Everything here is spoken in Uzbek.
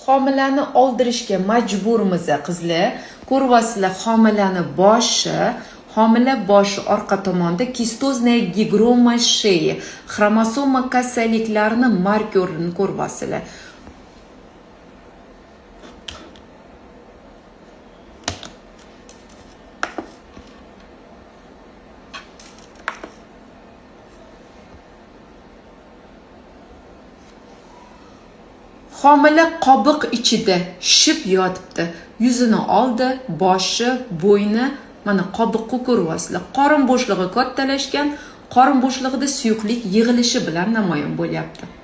Homilani oldirishga majburmiz, qizlar. Ko'ryapsizlar, homilani boshi, homila boshi orqa tomonda кистозная гигрома шеи, xromosoma kasalliklarini markerini ko'ryapsizlar. Homila qobiq ichida shishib yotibdi. Yuzini oldi, boshi, bo'yni, mana qobiqni ko'ryapsizlar. Qorin bo'shlig'i kattalashgan, qorin bo'shlig'ida suyuqlik yig'ilishi bilan namoyon bo'lyapti.